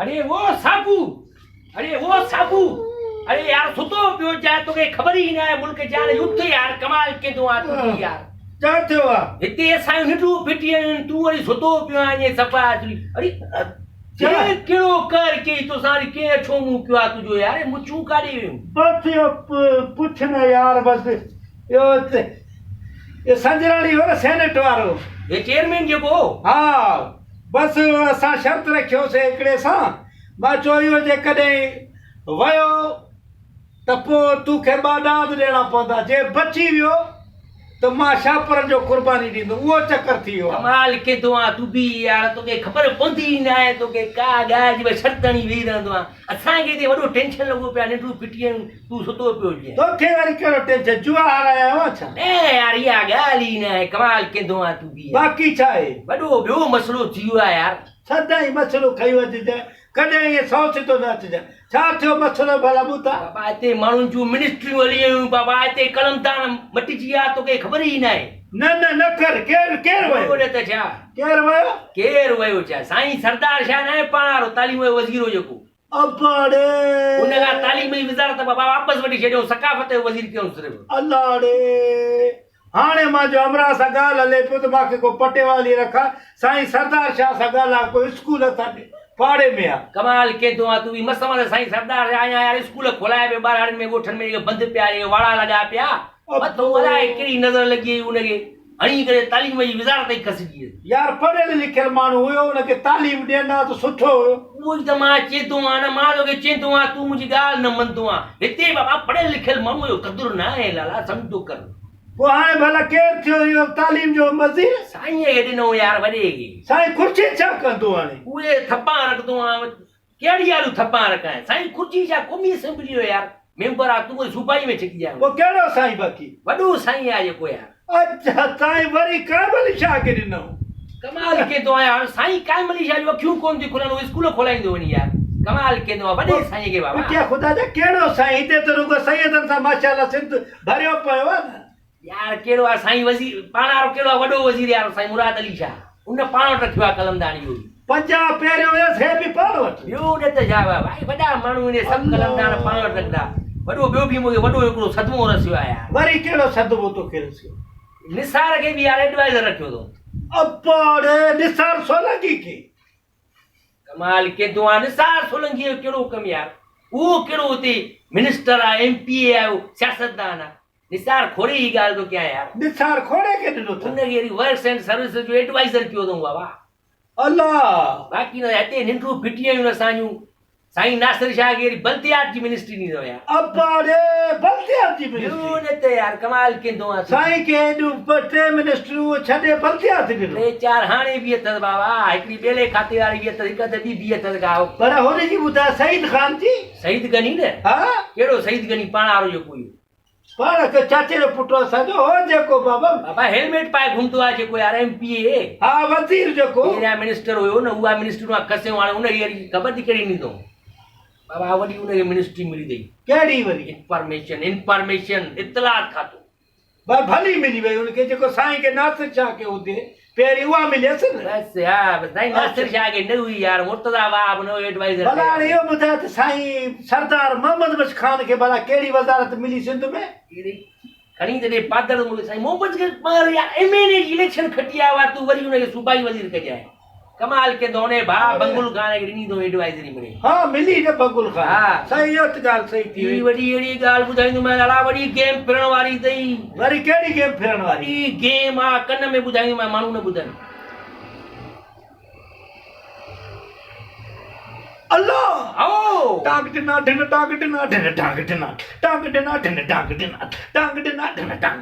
اڙي او صابو اڙي او صابو اڙي يار ستو پيو چاهي توکي خبر ئي نه آهي ملڪ جان اٿ يار ڪمال ڪندو آ تون يار. ڇا ٿيو آ؟ هتي اسان جون ننڊون ڦٽي ويون آهن تون وري ستو پيو آهين صفا اصلي اڙي هي ڪهڙو قهر ڪيئي توسان اڙي ڪنهن اڇو منهن ڪيو آ تنهنجو يار هي مڇون ڪاڏي ويون. بس اهو پڇ نه يار بس اهو اهو سنجراڻي هو نه سينيٽ وارو. هي چيئرمين جيڪو هو. ها بس اسان شرط رکيوسي هڪڙي سان مان چيو اهو جيڪڏهن ويو ته پوء توکي ٻه ڏاند ڏيڻا پوندا، جي بچي ويو ته مان شاپرن جو قرباني ڏيندم، اهو چڪر ٿي ويو آهي. ڪمال ڪندو آن تون به يار، توکي خبر پوندي ئي ناهي، توکي ڪا ڳالهه جي به شرط هڻي ويهي رهندو آن، اسان کي هتي وڏو ٽينشن لڳو پيو آهي، ننڊون ڦٽي ويون، تون ستو پيو هجين. توکي وري ڪهڙو ٽينشن، جوا هارايا آهيو ڇا؟ نه يار اها ڳالهه ئي ناهي، ڪمال ڪندو آن تون به يار. باقي ڇا آهي؟ وڏو ٻيو مسئلو ٿي ويو آهي يار. سدائين مسئلو کنيو اچجانء، ڪڏهن ائين سئو سڌو نه اچجانء. ڇا ٿيو مسئلو ڀلا ٻڌاء. بابا هتي ماڻهن جون منسٽريون هلي ويون بابا هتي قلمدان مٽجي ويا توکي خبر ئي ناهي. نه نه نه ڪر ڪير ڪير ويو. نه ته ڇا. ڪير ويو. ڪير ويو ڇا سائين سردار شاهه ناهي پاڻ وارو تعليم جو وزير هو جيڪو. ابا ڙي. ان کان تعليم جي وزارت بابا واپس وٺي ڇڏيائون ثقافت جو وزير ڪيائون صرف. الا ڙي. هاڻي مان جو همراهه سان ڳالهه هلي پيو ته مان کي ڪو پٽيوالي رکاء، سائين سردار شاهه سان ڳالهاء ڪو اسڪول اسان جي پاڙي ۾ آ. ڪمال ڪيندو آن تون به مس مس سائين سردار شاهه آيان يار اسڪول کولائي پيو ٻهراڙين ۾ ڳوٺن ۾ جيڪي بند پيا جيڪي واڙا لڳا پيا مٿو الائي ڪهڙي نظر لڳي وئي ان کي هڻي ڪري تعليم جي وزارت ئي کسجي ويس. يار پڙهيل لکيل ماڻهو هيو ان کي تعليم ڏين ها ته سٺو هيو. اهو ئي ته مان چيندو آهيان نه مان توکي چيندو آهيان تون منهنجي ڳالهه نه مندو آهين هتي بابا پڙهيل لکيل ماڻهوء جو قدر نه آهي لالا سمجهو ڪر. پوء هاڻي ڀلا ڪير ٿيو اهو تعليم جو وزير؟ سائينء کي ڏنو يار وڏي کي. سائين خورشيد ڇا ڪندو هاڻي؟ اهي ٿپان رکندو آهيان ڪهڙي آڏو ٿپان رکانء سائين خورشيد شاهه قومي اسيمبليء جو يار ميمبر آ تون وري صوبائي ۾ ڇڪجي آيو. پوء ڪهڙو سائين باقي؟ وڏو سائين آ جيڪو يار. اڇا سائين وري قائم علي شاهه کي ڏنائون. ڪمال ڪيندو آهيان هاڻ سائين قائم علي شاهه جون اکيون ڪونه ٿيون کلن هو اسڪول کولائيندو وڃي يار ڪمال ڪيندو آ وڏي سائين کي بابا. پٽيا خدا جا ڪهڙو سائين هتي ته رڳو سيدن سان ماشاءالله سنڌ ڀريو پيو آ نه. يار ڪهڙو آ سائين وزير پاڻ وارو ڪهڙو آ وڏو وزير يار سائين مراد علي شاهه ان پاڻ وٽ رکيو آ قلمدان اهو به. پنجاب پهريون هيس هي به پاڻ وٽ. ٻيو نه ته ڇا ڀائي وڏا ماڻهو انهي سڀ قلمدان پاڻ وٽ رکندا وڏو ٻيو به مونکي وڏو هڪڙو صدمو رسيو آ يار. وري ڪهڙو صدمو توکي رسيو. نثار کي به يار ايڊوائيزر رکيو اٿئون. ابا ڙي نثار سولنگي کي. ڪمال ڪيندو آ نثار سولنگي جو ڪهڙو ڪم يار اهو ڪهڙو اتي منسٽر آ ايم پي اي آ سياستدان آ نثار کوڙي جي ڳالهه ٿو ڪيان يار. نثار کوڙي کي ڏنو اٿن. ان کي وري ورڪس اينڊ سروسز جو ايڊوائيزر ڪيو اٿئون بابا. الله. باقي نه هتي ننڊون ڦٽي ويون اسان جون. سائين ناصر شاهه کي وري بلديات جي منسٽري ڏني اٿئون يار. ابا ڙي بلديات جي منسٽري. ٻيو نه ته يار ڪمال ڪندو آن تون. سائين کي ايڏيون ٻه ٽي منسٽريون ڇڏي بلديات ڏنو. ٽي چار هاڻي به اٿس بابا هڪڙي ٻيلي کاتي واري به اٿس هڪ اڌ ٻي به اٿس ڪا. پر هن جي ٻڌاء سعيد خان جي. سعيد غني نه. ها. ڪهڙو سعيد غني پاڻ وارو جيڪو اهو. پاڻ کي چاچي جو پٽ اسان جو هو جيڪو بابا. بابا هيلميٽ پائي گهمندو آهي جيڪو يار ايم پي اي. ها وزير جيڪو. پهريان منسٽر هيو نه اها منسٽري مان کسيو هاڻي ان کي وري خبر ٿي ڪهڙي ڏيندو بابا وڏي ان کي منسٽري ملي اٿئي. ڪهڙي وري. انفارميشن انفارميشن اطلاعات کاتو. بس ڀلي ملي وئي ان کي جيڪو سائين کي ناصر شاهه کي هوندي پهرين اها مليس نه. بس ها بس سائين ناصر شاهه کي نه هئي يار مرتضيٰ وهاب نه هيو ايڊوائيزر. ڀلا هاڻي اهو ٻڌاء ته سائين سردار محمد بخش خان کي ڀلا ڪهڙي وزارت ملي سنڌ ۾؟ ڪهڙي کڻي ته ڏي پادر مون کي سائين محمد کي مار يار ايم اين اي جي اليڪشن کٽي آيو آهي تون وري ان کي صوبائي وزير ڪجانء. ڪمال ڪندو انهي ڀاء بنگل خان کي ڏني اٿئون ايڊوائيزري مڙئي. ها ملي نه بنگل خان. ها. سائين اهو ته ڳالهه صحيح ٿي وئي. هي وڏي اهڙي ڳالهه ٻڌائيندومانء لالا وڏي گيم ڦرڻ واري اٿئي. وري ڪهڙي گيم ڦرڻ واري. وڏي گيم آ ڪن ۾ ٻڌائيندومانء ماڻهو نه ٻڌن. الله. هائو. ٽانگ ڊنا ڍن ٽانگ ڊنا ڍن ٽانگ ڊنا ٽانگ ڊنا ڍن ٽانگ ڊنا ٽانگ ڊنا ڍن ٽانگ.